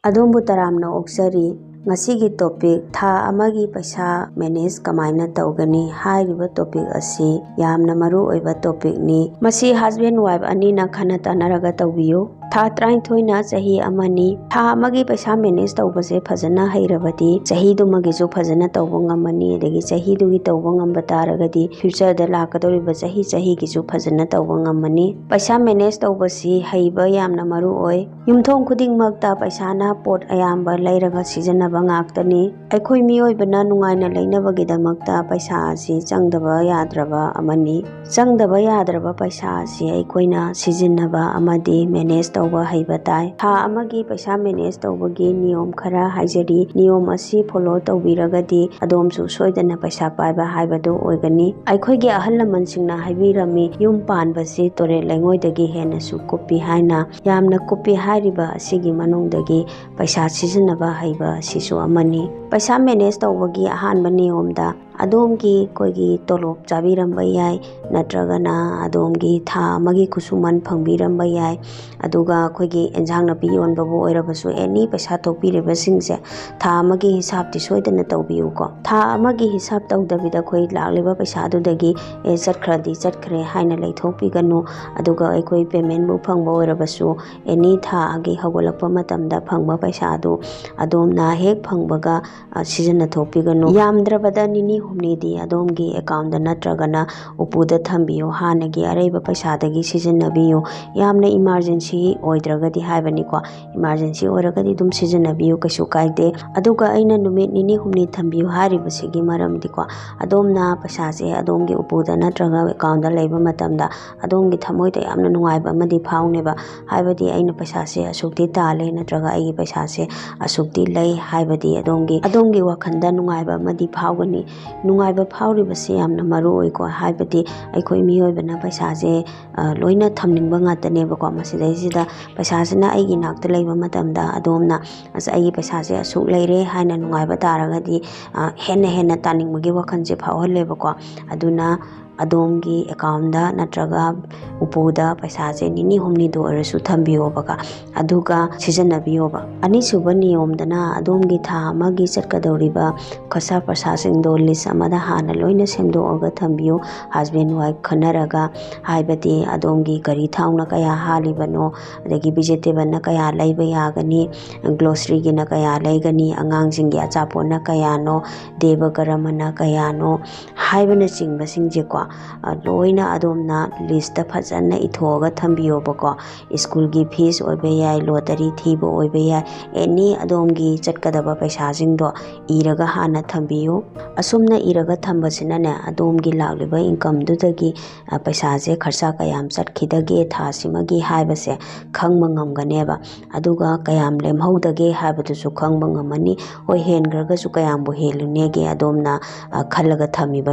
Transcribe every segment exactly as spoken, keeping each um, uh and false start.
ꯑꯗꯣꯝꯕꯨ ꯇꯔꯥꯝꯅ ꯑꯣꯛꯆꯔꯤ꯫ ꯉꯁꯤꯒꯤ topic, ꯊꯥ ꯑꯃꯒꯤ ꯄꯩꯁꯥ manage ꯀꯃꯥꯏꯅ ꯇꯧꯒꯅꯤ ꯍꯥꯏꯔꯤꯕ topic ꯑꯁꯤ ꯌꯥꯝꯅ ꯃꯔꯨ ꯑꯣꯏꯕ topicꯅꯤ꯫ ꯃꯁꯤ husband wife ꯑꯅꯤꯅ ꯈꯟꯅ ꯇꯥꯟꯅꯔꯒ ꯇꯧꯕꯤꯌꯨ꯫ ꯊꯥ ꯇꯔꯥꯅꯤꯊꯣꯏꯅ ꯆꯍꯤ ꯑꯃꯅꯤ꯫ ꯊꯥ ꯑꯃꯒꯤ ꯄꯩꯁꯥ manage ꯇꯧꯕꯁꯦ ꯐꯖꯅ ꯍꯩꯔꯕꯗꯤ ꯆꯍꯤꯗꯨꯃꯒꯤꯁꯨ ꯐꯖꯅ ꯇꯧꯕ ꯉꯝꯃꯅꯤ, ꯑꯗꯒꯤ ꯆꯍꯤꯗꯨꯒꯤ ꯇꯧꯕ ꯉꯝꯕ ꯇꯥꯔꯒꯗꯤ futureꯗ ꯂꯥꯛꯀꯗꯧꯔꯤꯕ ꯆꯍꯤ ꯆꯍꯤꯒꯤꯁꯨ ꯐꯖꯅ ꯇꯧꯕ ꯉꯝꯃꯅꯤ꯫ ꯄꯩꯁꯥ manage ꯇꯧꯕꯁꯤ ꯍꯩꯕ ꯌꯥꯝꯅ ꯃꯔꯨ ꯑꯣꯏ꯫ ꯌꯨꯝꯊꯣꯡ ꯈꯨꯗꯤꯡꯃꯛꯇ ꯄꯩꯁꯥꯅ ꯄꯣꯠ ꯑꯌꯥꯝꯕ ꯂꯩꯔꯒ ꯁꯤꯖꯤꯟꯅꯕ ꯉꯥꯛꯇꯅꯤ꯫ ꯑꯩꯈꯣꯏ ꯃꯤꯑꯣꯏꯕꯅ ꯅꯨꯡꯉꯥꯏꯅ ꯂꯩꯅꯕꯒꯤꯗꯃꯛꯇ ꯄꯩꯁꯥ ꯑꯁꯤ ꯆꯪꯗꯕ ꯌꯥꯗ꯭ꯔꯕ ꯑꯃꯅꯤ꯫ ꯆꯪꯗꯕ ꯌꯥꯗ꯭ꯔꯕ ꯄꯩꯁꯥ ꯑꯁꯤ ꯑꯩꯈꯣꯏꯅ ꯁꯤꯖꯤꯟꯅꯕ ꯑꯃꯗꯤ manage ꯇꯧꯕ ꯍꯩꯕ ꯇꯥꯏ꯫ ꯊꯥ ꯑꯃꯒꯤ ꯄꯩꯁꯥ manage ꯇꯧꯕꯒꯤ ꯅꯤꯌꯣꯝ ꯈꯔ ꯍꯥꯏꯖꯔꯤ꯫ ꯅꯤꯌꯣꯝ ꯑꯁꯤ follow ꯇꯧꯕꯤꯔꯒꯗꯤ ꯑꯗꯣꯝꯁꯨ ꯁꯣꯏꯗꯅ ꯄꯩꯁꯥ ꯄꯥꯏꯕ ꯍꯥꯏꯕꯗꯨ ꯑꯣꯏꯒꯅꯤ꯫ ꯑꯩꯈꯣꯏꯒꯤ ꯑꯍꯜ ꯂꯃꯟꯁꯤꯡꯅ ꯍꯥꯏꯕꯤꯔꯝꯃꯤ, "ꯌꯨꯝ ꯄꯥꯟꯕꯁꯤ ꯇꯨꯔꯦꯜ ꯂꯩꯉꯣꯏꯗꯒꯤ ꯍꯦꯟꯅꯁꯨ ꯀꯨꯞꯄꯤ" ꯍꯥꯏꯅ꯫ ꯌꯥꯝꯅ ꯀꯨꯞꯄꯤ ꯍꯥꯏꯔꯤꯕ ꯑꯁꯤꯒꯤ ꯃꯅꯨꯡꯗꯒꯤ ꯄꯩꯁꯥ ꯁꯤꯖꯤꯟꯅꯕ ꯍꯩꯕ ꯑꯁꯤꯁꯨ ꯑꯃꯅꯤ꯫ ꯄꯩꯁꯥ manage ꯇꯧꯕꯒꯤ ꯑꯍꯥꯟꯕ ꯅꯤꯌꯣꯝꯗ ꯑꯗꯣꯝꯒꯤ ꯑꯩꯈꯣꯏꯒꯤ ꯇꯣꯂꯣꯞ ꯆꯥꯕꯤꯔꯝꯕ ꯌꯥꯏ, ꯅꯠꯇ꯭ꯔꯒꯅ ꯑꯗꯣꯝꯒꯤ ꯊꯥ ꯑꯃꯒꯤ ꯈꯨꯠꯁꯨꯃꯟ ꯐꯪꯕꯤꯔꯝꯕ ꯌꯥꯏ꯫ ꯑꯗꯨꯒ ꯑꯩꯈꯣꯏꯒꯤ ꯑꯦꯟꯁꯥꯡ ꯅꯥꯄꯤ ꯌꯣꯟꯕꯕꯨ ꯑꯣꯏꯔꯕꯁꯨ, any ꯄꯩꯁꯥ ꯊꯣꯛꯄꯤꯔꯤꯕꯁꯤꯡꯁꯦ ꯊꯥ ꯑꯃꯒꯤ ꯍꯤꯁꯥꯞꯇꯤ ꯁꯣꯏꯗꯅ ꯇꯧꯕꯤꯌꯨꯀꯣ꯫ ꯊꯥ ꯑꯃꯒꯤ ꯍꯤꯁꯥꯞ ꯇꯧꯗꯕꯤꯗ ꯑꯩꯈꯣꯏ ꯂꯥꯛꯂꯤꯕ ꯄꯩꯁꯥꯗꯨꯗꯒꯤ, "ꯑꯦ, ꯆꯠꯈ꯭ꯔꯗꯤ ꯆꯠꯈ꯭ꯔꯦ" ꯍꯥꯏꯅ ꯂꯩꯊꯣꯛꯄꯤꯒꯅꯨ꯫ ꯑꯗꯨꯒ ꯑꯩꯈꯣꯏ paymentꯕꯨ ꯐꯪꯕ ꯑꯣꯏꯔꯕꯁꯨ, any ꯊꯥꯒꯤ ꯍꯧꯒꯠꯂꯛꯄ ꯃꯇꯝꯗ ꯐꯪꯕ ꯄꯩꯁꯥꯗꯨ ꯑꯗꯣꯝꯅ ꯍꯦꯛ ꯐꯪꯕꯒ, ꯑ, ꯁꯤꯖꯤꯟꯅꯊꯣꯛꯄꯤꯒꯅꯨ꯫ ꯌꯥꯝꯗ꯭ꯔꯕꯗ ꯅꯤꯅꯤ ꯍꯨꯝꯅꯤꯗꯤ ꯑꯗꯣꯝꯒꯤ accountꯗ ꯅꯠꯇ꯭ꯔꯒꯅ ꯎꯄꯨꯗ ꯊꯝꯕꯤꯌꯨ, ꯍꯥꯟꯅꯒꯤ ꯑꯔꯩꯕ ꯄꯩꯁꯥꯗꯒꯤ ꯁꯤꯖꯤꯟꯅꯕꯤꯌꯨ꯫ ꯌꯥꯝꯅ emergency ꯑꯣꯏꯗ꯭ꯔꯒꯗꯤ ꯍꯥꯏꯕꯅꯤꯀꯣ, emergency ꯑꯣꯏꯔꯒꯗꯤ ꯑꯗꯨꯝ ꯁꯤꯖꯤꯟꯅꯕꯤꯌꯨ, ꯀꯩꯁꯨ ꯀꯥꯏꯗꯦ꯫ ꯑꯗꯨꯒ ꯑꯩꯅ ꯅꯨꯃꯤꯠ ꯅꯤꯅꯤ ꯍꯨꯝꯅꯤ ꯊꯝꯕꯤꯌꯨ ꯍꯥꯏꯔꯤꯕꯁꯤꯒꯤ ꯃꯔꯝꯗꯤꯀꯣ, ꯑꯗꯣꯝꯅ ꯄꯩꯁꯥꯁꯦ ꯑꯗꯣꯝꯒꯤ ꯎꯄꯨꯗ ꯅꯠꯇ꯭ꯔꯒ accountꯗ ꯂꯩꯕ ꯃꯇꯝꯗ ꯑꯗꯣꯝꯒꯤ ꯊꯃꯣꯏꯗ ꯌꯥꯝꯅ ꯅꯨꯡꯉꯥꯏꯕ ꯑꯃꯗꯤ ꯐꯥꯎꯅꯦꯕ꯫ ꯍꯥꯏꯕꯗꯤ ꯑꯩꯅ ꯄꯩꯁꯥꯁꯦ ꯑꯁꯨꯛꯇꯤ ꯇꯥꯜꯂꯦ, ꯅꯠꯇ꯭ꯔꯒ ꯑꯩꯒꯤ ꯄꯩꯁꯥꯁꯦ ꯑꯁꯨꯛꯇꯤ ꯂꯩ ꯍꯥꯏꯕꯗꯤ ꯑꯗꯣꯝꯒꯤ, ꯑꯗꯣꯝꯒꯤ ꯋꯥꯈꯜꯗ ꯅꯨꯡꯉꯥꯏꯕ ꯑꯃꯗꯤ ꯐꯥꯎꯒꯅꯤ꯫ ꯅꯨꯡꯉꯥꯏꯕ ꯐꯥꯎꯔꯤꯕꯁꯤ ꯌꯥꯝꯅ ꯃꯔꯨ ꯑꯣꯏꯀꯣ, ꯍꯥꯏꯕꯗꯤ ꯑꯩꯈꯣꯏ ꯃꯤꯑꯣꯏꯕꯅ ꯄꯩꯁꯥꯁꯦ, ꯑ, ꯂꯣꯏꯅ ꯊꯝꯅꯤꯡꯕ ꯉꯥꯛꯇꯅꯦꯕꯀꯣ꯫ ꯃꯁꯤꯗꯩꯁꯤꯗ ꯄꯩꯁꯥꯁꯤꯅ ꯑꯩꯒꯤ ꯏꯅꯥꯛꯇ ꯂꯩꯕ ꯃꯇꯝꯗ ꯑꯗꯣꯝꯅ, "ꯑꯁ, ꯑꯩꯒꯤ ꯄꯩꯁꯥꯁꯦ ꯑꯁꯨꯛ ꯂꯩꯔꯦ" ꯍꯥꯏꯅ ꯅꯨꯡꯉꯥꯏꯕ ꯇꯥꯔꯒꯗꯤ, ꯑ, ꯍꯦꯟꯅ ꯍꯦꯟꯅ ꯇꯥꯅꯤꯡꯕꯒꯤ ꯋꯥꯈꯜꯁꯦ ꯐꯥꯎꯍꯜꯂꯦꯕꯀꯣ꯫ ꯑꯗꯨꯅ ꯑꯗꯣꯝꯒꯤ ꯑꯦꯀꯥꯎꯟꯗ ꯅꯠꯇ꯭ꯔꯒ ꯎꯄꯨꯗ ꯄꯩꯁꯥꯁꯦ ꯅꯤꯅꯤ ꯍꯨꯝꯅꯤꯗ ꯑꯣꯏꯔꯁꯨ ꯊꯝꯕꯤꯌꯣꯕꯀꯣ꯫ ꯑꯗꯨꯒ ꯁꯤꯖꯤꯟꯅꯕꯤꯌꯣꯕ꯫ ꯑꯅꯤꯁꯨꯕ ꯅꯤꯌꯣꯝꯗꯅ ꯑꯗꯣꯝꯒꯤ ꯊꯥ ꯑꯃꯒꯤ ꯆꯠꯀꯗꯧꯔꯤꯕ ꯈꯣꯔꯁꯥ ꯄ꯭ꯔꯁꯥꯁꯤꯡꯗꯣ ꯂꯤꯁ ꯑꯃꯗ ꯍꯥꯟꯅ ꯂꯣꯏꯅ ꯁꯦꯝꯗꯣꯛꯑꯒ ꯊꯝꯕꯤꯌꯨ꯫ ꯍꯁꯕꯦꯟ ꯋꯥꯏꯐ ꯈꯟꯅꯔꯒ, ꯍꯥꯏꯕꯗꯤ ꯑꯗꯣꯝꯒꯤ ꯒꯥꯔꯤ ꯊꯥꯎꯅ ꯀꯌꯥ ꯍꯥꯜꯂꯤꯕꯅꯣ, ꯑꯗꯒꯤ ꯚꯤꯖꯤꯇꯦꯕꯜꯅ ꯀꯌꯥ ꯂꯩꯕ ꯌꯥꯒꯅꯤ, ꯒ꯭ꯂꯣꯁꯔꯤꯒꯤꯅ ꯀꯌꯥ ꯂꯩꯒꯅꯤ, ꯑꯉꯥꯡꯁꯤꯡꯒꯤ ꯑꯆꯥꯄꯣꯠꯅ ꯀꯌꯥꯅꯣ, ꯗꯦꯕ ꯀꯔꯃꯅ ꯀꯌꯥꯅꯣ ꯍꯥꯏꯕꯅꯆꯤꯡꯕꯁꯤꯡꯁꯦꯀꯣ, ꯑ, ꯂꯣꯏꯅ ꯑꯗꯣꯝꯅ ꯂꯤꯁꯇ ꯐꯖꯅ ꯏꯊꯣꯛꯑꯒ ꯊꯝꯕꯤꯌꯣꯕꯀꯣ꯫ ꯁ꯭ꯀꯨꯜꯒꯤ ꯐꯤꯁ ꯑꯣꯏꯕ ꯌꯥꯏ, ꯂꯣꯇꯔꯤ ꯊꯤꯕ ꯑꯣꯏꯕ ꯌꯥꯏ, ꯑꯦꯅꯤ ꯑꯗꯣꯝꯒꯤ ꯆꯠꯀꯗꯕ ꯄꯩꯁꯥꯁꯤꯡꯗꯣ ꯏꯔꯒ ꯍꯥꯟꯅ ꯊꯝꯕꯤꯌꯨ꯫ ꯑꯁꯨꯝꯅ ꯏꯔꯒ ꯊꯝꯕꯁꯤꯅꯅꯦ, ꯑꯗꯣꯝꯒꯤ ꯂꯥꯛꯂꯤꯕ ꯏꯟꯀꯝꯗꯨꯗꯒꯤ, ꯑ, ꯄꯩꯁꯥꯁꯦ ꯈꯔꯁꯥ ꯀꯌꯥꯝ ꯆꯠꯈꯤꯗꯒꯦ ꯊꯥꯁꯤꯃꯒꯤ ꯍꯥꯏꯕꯁꯦ ꯈꯪꯕ ꯉꯝꯒꯅꯦꯕ꯫ ꯑꯗꯨꯒ ꯀꯌꯥꯝ ꯂꯦꯝꯍꯧꯗꯒꯦ ꯍꯥꯏꯕꯗꯨꯁꯨ ꯈꯪꯕ ꯉꯝꯃꯅꯤ꯫ ꯍꯣꯏ, ꯍꯦꯟꯈ꯭ꯔꯒꯁꯨ ꯀꯌꯥꯝꯕꯨ ꯍꯦꯜꯂꯨꯅꯦꯒꯦ ꯑꯗꯣꯝꯅ, ꯑ, ꯈꯜꯂꯒ ꯊꯝꯃꯤꯕ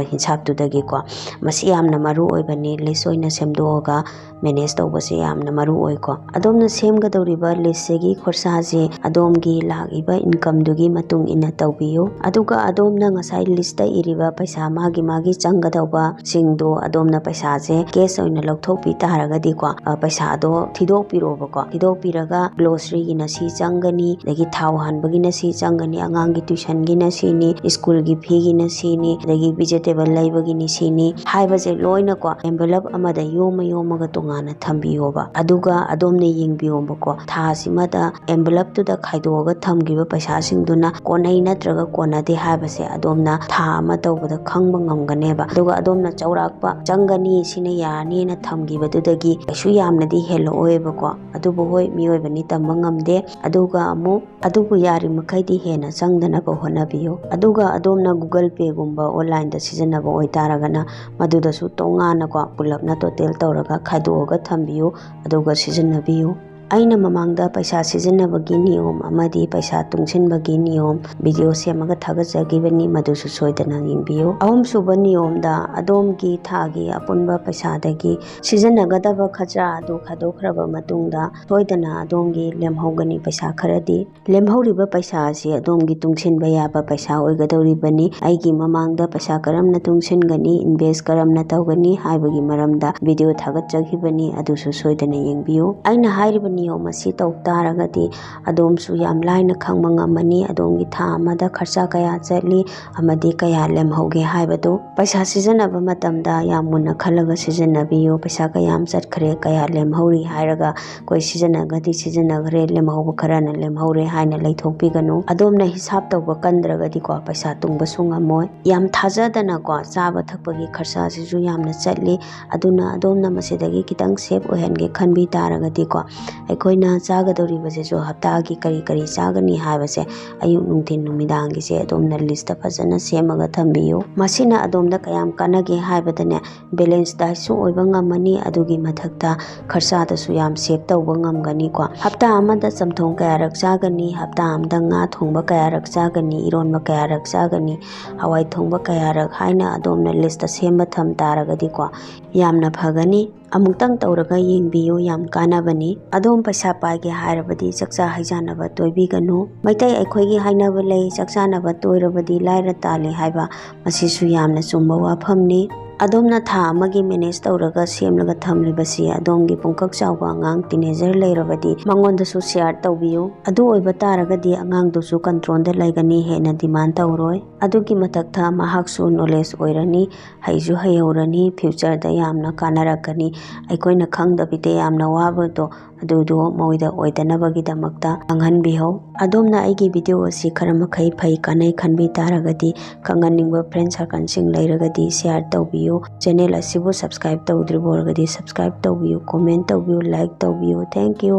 ꯍꯤꯟꯁꯥꯞꯇꯨꯗꯒꯤꯀꯣ꯫ ꯃꯁꯤ ꯌꯥꯝꯅ ꯃꯔꯨ ꯑꯣꯏꯕꯅꯤ, ꯂꯤꯁ ꯑꯣꯏꯅ ꯁꯦꯝꯗꯣꯛꯑꯒ ꯃꯦꯅꯦꯖ ꯇꯧꯕꯁꯦ ꯌꯥꯝꯅ ꯃꯔꯨ ꯑꯣꯏꯀꯣ꯫ ꯑꯗꯣꯝꯅ ꯁꯦꯝꯒꯗꯧꯔꯤꯕ ꯂꯤꯁꯁꯤꯒꯤ ꯈꯣꯔꯁꯥꯁꯦ ꯑꯗꯣꯝꯒꯤ ꯂꯥꯛꯏꯕ ꯏꯟꯀꯝꯗꯨꯒꯤ ꯃꯇꯨꯡ ꯏꯟꯅ ꯇꯧꯕꯤꯌꯨ꯫ ꯑꯗꯨꯒ ꯑꯗꯣꯝꯅ ꯉꯁꯥꯏ ꯂꯤꯁꯇ ꯏꯔꯤꯕ ꯄꯩꯁꯥ ꯃꯥꯒꯤ ꯃꯥꯒꯤ ꯆꯪꯒꯗꯧꯕꯁꯤꯡꯗꯣ ꯑꯗꯣꯝꯅ ꯄꯩꯁꯥꯁꯦ ꯀꯦꯁ ꯑꯣꯏꯅ ꯂꯧꯊꯣꯛꯄꯤ ꯇꯥꯔꯒꯗꯤꯀꯣ, ꯑ, ꯄꯩꯁꯥꯗꯣ ꯊꯤꯗꯣꯛꯄꯤꯔꯣꯕꯀꯣ꯫ ꯊꯤꯗꯣꯛꯄꯤꯔꯒ ꯒ꯭ꯂꯣꯁꯔꯤꯒꯤꯅ ꯁꯤ ꯆꯪꯒꯅꯤ, ꯑꯗꯒꯤ ꯊꯥꯎ ꯍꯥꯟꯕꯒꯤꯅ ꯁꯤ ꯆꯪꯒꯅꯤ, ꯑꯉꯥꯡꯒꯤ ꯇ꯭ꯋꯤꯁꯟꯒꯤꯅ ꯁꯤꯅꯤ, ꯁ꯭ꯀꯨꯜꯒꯤ ꯐꯤꯒꯤꯅ ꯁꯤꯅꯤ, ꯑꯗꯒꯤ ꯚꯤꯖꯤꯇꯦꯕꯜ ꯂꯩꯕꯒꯤꯅꯤ ꯁꯤꯅꯤ ꯍꯥꯏꯕꯁꯦ ꯂꯣꯏꯅꯀꯣ ꯑꯦꯟꯚꯦꯂꯞ ꯑꯃꯗ ꯌꯣꯝꯃ ꯌꯣꯝꯃꯒ ꯇꯣꯉꯥꯟꯅ ꯊꯝꯕꯤꯌꯣꯕ꯫ ꯑꯗꯨꯒ ꯑꯗꯣꯝꯅ ꯌꯦꯡꯕꯤꯌꯣꯕꯀꯣ, ꯊꯥꯁꯤꯃꯗ ꯑꯦꯟꯚꯦꯂꯞꯇꯨꯗ ꯈꯥꯏꯗꯣꯛꯑꯒ ꯊꯝꯈꯤꯕ ꯄꯩꯁꯥꯁꯤꯡꯗꯨꯅ ꯀꯣꯟꯅꯩ ꯅꯠꯇ꯭ꯔꯒ ꯀꯣꯟꯅꯗꯦ ꯍꯥꯏꯕꯁꯦ ꯑꯗꯣꯝꯅ ꯊꯥ ꯑꯃ ꯇꯧꯕꯗ ꯈꯪꯕ ꯉꯝꯒꯅꯦꯕ꯫ ꯑꯗꯨꯒ ꯑꯗꯣꯝꯅ ꯆꯥꯎꯔꯥꯛꯄ ꯆꯪꯒꯅꯤ, ꯁꯤꯅ ꯌꯥꯔꯅꯤꯅ ꯊꯝꯈꯤꯕꯗꯨꯗꯒꯤ ꯀꯩꯁꯨ ꯌꯥꯝꯅꯗꯤ ꯍꯦꯜꯂꯛꯑꯣꯏꯕꯀꯣ꯫ ꯑꯗꯨꯕꯨ ꯍꯣꯏ, ꯃꯤꯑꯣꯏꯕꯅꯤ, ꯇꯝꯕ ꯉꯝꯗꯦ꯫ ꯑꯗꯨꯒ ꯑꯃꯨꯛ, ꯑꯗꯨꯕꯨ ꯌꯥꯔꯤꯃꯈꯩꯗꯤ ꯍꯦꯟꯅ ꯆꯪꯗꯅꯕ ꯍꯣꯠꯅꯕꯤꯌꯨ꯫ ꯑꯗꯨꯒ ꯑꯗꯣꯝꯅ Google Pay ꯒꯨꯝꯕ ꯑꯣꯟꯂꯥꯏꯟꯗ ꯁꯤꯖꯤꯟꯅꯕ ꯑꯣꯏꯇꯥꯔꯒꯅ ꯃꯗꯨꯗꯁꯨ ꯇꯣꯉꯥꯟꯅꯀꯣ ꯄꯨꯂꯞꯅ ꯇꯣꯇꯦꯜ ꯇꯧꯔꯒ ꯈꯥꯏꯗꯣꯛꯑꯒ ꯊꯝꯕꯤꯌꯨ, ꯑꯗꯨꯒ ꯁꯤꯖꯤꯟꯅꯕꯤꯌꯨ꯫ ꯑꯩꯅ ꯃꯃꯥꯡꯗ ꯄꯩꯁꯥ ꯁꯤꯖꯤꯟꯅꯕꯒꯤ ꯅꯤꯌꯣꯝ ꯑꯃꯗꯤ ꯄꯩꯁꯥ ꯇꯨꯡꯁꯤꯟꯕꯒꯤ ꯅꯤꯌꯣꯝ ꯚꯤꯗꯤꯑꯣ ꯁꯦꯝꯃꯒ ꯊꯥꯒꯠꯆꯈꯤꯕꯅꯤ, ꯃꯗꯨꯁꯨ ꯁꯣꯏꯗꯅ ꯌꯦꯡꯕꯤꯌꯨ꯫ ꯑꯍꯨꯝꯁꯨꯕ ꯅꯤꯌꯣꯝꯗ ꯑꯗꯣꯝꯒꯤ ꯊꯥꯒꯤ ꯑꯄꯨꯟꯕ ꯄꯩꯁꯥꯗꯒꯤ ꯁꯤꯖꯤꯟꯅꯒꯗꯕ ꯈꯔꯆꯥ ꯑꯗꯨ ꯈꯥꯏꯗꯣꯛꯈ꯭ꯔꯕ ꯃꯇꯨꯡꯗ ꯁꯣꯏꯗꯅ ꯑꯗꯣꯝꯒꯤ ꯂꯦꯝꯍꯧꯒꯅꯤ ꯄꯩꯁꯥ ꯈꯔꯗꯤ꯫ ꯂꯦꯝꯍꯧꯔꯤꯕ ꯄꯩꯁꯥ ꯑꯁꯤ ꯑꯗꯣꯝꯒꯤ ꯇꯨꯡꯁꯤꯟꯕ ꯌꯥꯕ ꯄꯩꯁꯥ ꯑꯣꯏꯒꯗꯧꯔꯤꯕꯅꯤ꯫ ꯑꯩꯒꯤ ꯃꯃꯥꯡꯗ ꯄꯩꯁꯥ ꯀꯔꯝꯅ ꯇꯨꯡꯁꯤꯟꯒꯅꯤ, ꯏꯟꯚꯦꯁ ꯀꯔꯝꯅ ꯇꯧꯒꯅꯤ ꯍꯥꯏꯕꯒꯤ ꯃꯔꯝꯗ ꯚꯤꯗꯤꯑꯣ ꯊꯥꯒꯠꯆꯈꯤꯕꯅꯤ, ꯑꯗꯨꯁꯨ ꯁꯣꯏꯗꯅ ꯌꯦꯡꯕꯤꯌꯨ꯫ ꯑꯩꯅ ꯍꯥꯏꯔꯤꯕ ꯅꯤꯌꯣꯝ ꯑꯁꯤ ꯇꯧ ꯇꯥꯔꯒꯗꯤ ꯑꯗꯣꯝꯁꯨ ꯌꯥꯝ ꯂꯥꯏꯅ ꯈꯪꯕ ꯉꯝꯃꯅꯤ ꯑꯗꯣꯝꯒꯤ ꯊꯥ ꯑꯃꯗ ꯈꯔꯆꯥ ꯀꯌꯥ ꯆꯠꯂꯤ ꯑꯃꯗꯤ ꯀꯌꯥ ꯂꯦꯝꯍꯧꯒꯦ ꯍꯥꯏꯕꯗꯨ꯫ ꯄꯩꯁꯥ ꯁꯤꯖꯤꯟꯅꯕ ꯃꯇꯝꯗ ꯌꯥꯝ ꯃꯨꯟꯅ ꯈꯜꯂꯒ ꯁꯤꯖꯤꯟꯅꯕꯤꯌꯨ꯫ ꯄꯩꯁꯥ ꯀꯌꯥꯝ ꯆꯠꯈ꯭ꯔꯦ, ꯀꯌꯥ ꯂꯦꯝꯍꯧꯔꯤ ꯍꯥꯏꯔꯒ ꯑꯩꯈꯣꯏ ꯁꯤꯖꯤꯟꯅꯒꯗꯤ ꯁꯤꯖꯤꯟꯅꯈ꯭ꯔꯦ, ꯂꯦꯝꯍꯧꯕ ꯈꯔꯅ ꯂꯦꯝꯍꯧꯔꯦ ꯍꯥꯏꯅ ꯂꯩꯊꯣꯛꯄꯤꯒꯅꯨ꯫ ꯑꯗꯣꯝꯅ ꯍꯤꯁꯥꯞ ꯇꯧꯕ ꯀꯟꯗ꯭ꯔꯒꯗꯤꯀꯣ, ꯄꯩꯁꯥ ꯇꯨꯡꯕꯁꯨ ꯉꯝꯃꯣꯏ꯫ ꯌꯥꯝ ꯊꯥꯖꯗꯅꯀꯣ, ꯆꯥꯕ ꯊꯛꯄꯒꯤ ꯈꯔꯆꯥꯁꯤꯁꯨ ꯌꯥꯝꯅ ꯆꯠꯂꯤ꯫ ꯑꯗꯨꯅ ꯑꯗꯣꯝꯅ ꯃꯁꯤꯗꯒꯤ ꯈꯤꯇꯪ ꯁꯦꯞ ꯑꯣꯏꯍꯟꯒꯦ ꯈꯟꯕꯤ ꯇꯥꯔꯒꯗꯤꯀꯣ, ꯑꯩꯈꯣꯏꯅ ꯆꯥꯒꯗꯧꯔꯤꯕꯁꯤꯁꯨ ꯍꯞꯇꯥꯒꯤ ꯀꯔꯤ ꯀꯔꯤ ꯆꯥꯒꯅꯤ ꯍꯥꯏꯕꯁꯦ ꯑꯌꯨꯛ, ꯅꯨꯡꯊꯤꯟ, ꯅꯨꯃꯤꯗꯥꯡꯒꯤꯁꯦ ꯑꯗꯣꯝꯅ ꯂꯤꯁꯇ ꯐꯖꯅ ꯁꯦꯝꯃꯒ ꯊꯝꯕꯤꯌꯨ꯫ ꯃꯁꯤꯅ ꯑꯗꯣꯝꯗ ꯀꯌꯥꯝ ꯀꯥꯟꯅꯒꯦ ꯍꯥꯏꯕꯗꯅꯦ, ꯕꯦꯂꯦꯟꯁ ꯗꯥꯏꯠꯁꯨ ꯑꯣꯏꯕ ꯉꯝꯃꯅꯤ, ꯑꯗꯨꯒꯤ ꯃꯊꯛꯇ ꯈꯔꯆꯥꯗꯁꯨ ꯌꯥꯝ ꯁꯦꯞ ꯇꯧꯕ ꯉꯝꯒꯅꯤꯀꯣ꯫ ꯍꯞꯇꯥ ꯑꯃꯗ ꯆꯝꯊꯣꯡ ꯀꯌꯥꯔꯛ ꯆꯥꯒꯅꯤ, ꯍꯞꯇꯥ ꯑꯃꯗ ꯉꯥ ꯊꯣꯡꯕ ꯀꯌꯥꯔꯛ ꯆꯥꯒꯅꯤ, ꯏꯔꯣꯟꯕ ꯀꯌꯥꯔꯛ ꯆꯥꯒꯅꯤ, ꯍꯋꯥꯏ ꯊꯣꯡꯕ ꯀꯌꯥꯔꯛ ꯍꯥꯏꯅ ꯑꯗꯣꯝꯅ ꯂꯤꯁꯇ ꯁꯦꯝꯕ ꯊꯝ ꯇꯥꯔꯒꯗꯤꯀꯣ, ꯌꯥꯝꯅ ꯐꯒꯅꯤ꯫ ꯑꯃꯨꯛꯇꯪ ꯇꯧꯔꯒ ꯌꯦꯡꯕꯤꯌꯨ, ꯌꯥꯝ ꯀꯥꯟꯅꯕꯅꯤ꯫ ꯑꯗꯣꯝ ꯄꯩꯁꯥ ꯄꯥꯏꯒꯦ ꯍꯥꯏꯔꯕꯗꯤ ꯆꯥꯛꯆꯥ ꯍꯩꯖꯥꯟꯅꯕ ꯇꯣꯏꯕꯤꯒꯅꯨ꯫ ꯃꯩꯇꯩ ꯑꯩꯈꯣꯏꯒꯤ ꯍꯥꯏꯅꯕ ꯂꯩ, "ꯆꯥꯛ ꯆꯥꯅꯕ ꯇꯣꯏꯔꯕꯗꯤ ꯂꯥꯏꯔ ꯇꯥꯜꯂꯤ" ꯍꯥꯏꯕ, ꯃꯁꯤꯁꯨ ꯌꯥꯝꯅ ꯆꯨꯝꯕ ꯋꯥꯐꯝꯅꯤ꯫ ꯑꯗꯣꯝꯅ ꯊꯥ ꯑꯃꯒꯤ ꯃꯦꯅꯦꯖ ꯇꯧꯔꯒ ꯁꯦꯝꯂꯒ ꯊꯝꯂꯤꯕꯁꯤ ꯑꯗꯣꯝꯒꯤ ꯄꯨꯡꯀꯛ ꯆꯥꯎꯕ ꯑꯉꯥꯡ, ꯇꯤꯅꯦꯖꯔ ꯂꯩꯔꯕꯗꯤ ꯃꯉꯣꯟꯗꯁꯨ ꯁꯤꯌꯥꯔ ꯇꯧꯕꯤꯌꯨ꯫ ꯑꯗꯨ ꯑꯣꯏꯕ ꯇꯥꯔꯒꯗꯤ ꯑꯉꯥꯡꯗꯨꯁꯨ ꯀꯟꯇ꯭ꯔꯣꯜꯗ ꯂꯩꯒꯅꯤ, ꯍꯦꯟꯅ ꯗꯤꯃꯥꯟ ꯇꯧꯔꯣꯏ꯫ ꯑꯗꯨꯒꯤ ꯃꯊꯛꯇ ꯃꯍꯥꯛꯁꯨ ꯅꯣꯂꯦꯖ ꯑꯣꯏꯔꯅꯤ, ꯍꯩꯁꯨ ꯍꯩꯍꯧꯔꯅꯤ, ꯐ꯭ꯌꯨꯆꯔꯗ ꯌꯥꯝꯅ ꯀꯥꯟꯅꯔꯛꯀꯅꯤ꯫ ꯑꯩꯈꯣꯏꯅ ꯈꯪꯗꯕꯤꯗ ꯌꯥꯝꯅ ꯋꯥꯕꯗꯣ ꯑꯗꯨꯗꯣ ꯃꯣꯏꯗ ꯑꯣꯏꯗꯅꯕꯒꯤꯗꯃꯛꯇ ꯈꯪꯍꯟꯕꯤꯍꯧ꯫ ꯑꯗꯣꯝꯅ ꯑꯩꯒꯤ ꯚꯤꯗꯤꯑꯣ ꯑꯁꯤ ꯈꯔ ꯃꯈꯩ ꯐꯩ, ꯀꯥꯟꯅꯩ ꯈꯟꯕꯤ ꯇꯥꯔꯒꯗꯤ, ꯈꯪꯍꯟꯅꯤꯡꯕ ꯐ꯭ꯔꯦꯟ ꯁꯥꯔꯀꯜꯁꯤꯡ ꯂꯩꯔꯒꯗꯤ ꯁꯤꯌꯥꯔ ꯇꯧꯕꯤꯌꯨ꯫ ꯆꯦꯅꯦꯜ ꯑꯁꯤꯕꯨ ꯁꯕꯁꯀ꯭ꯔꯥꯏꯕ ꯇꯧꯗ꯭ꯔꯤꯕ ꯑꯣꯏꯔꯒꯗꯤ ꯁꯕꯁꯀ꯭ꯔꯥꯏꯕ ꯇꯧꯕꯤꯌꯨ, ꯀꯣꯃꯦꯟ ꯇꯧꯕꯤꯌꯨ, ꯂꯥꯏꯛ ꯇꯧꯕꯤꯌꯨ꯫ Thank you꯫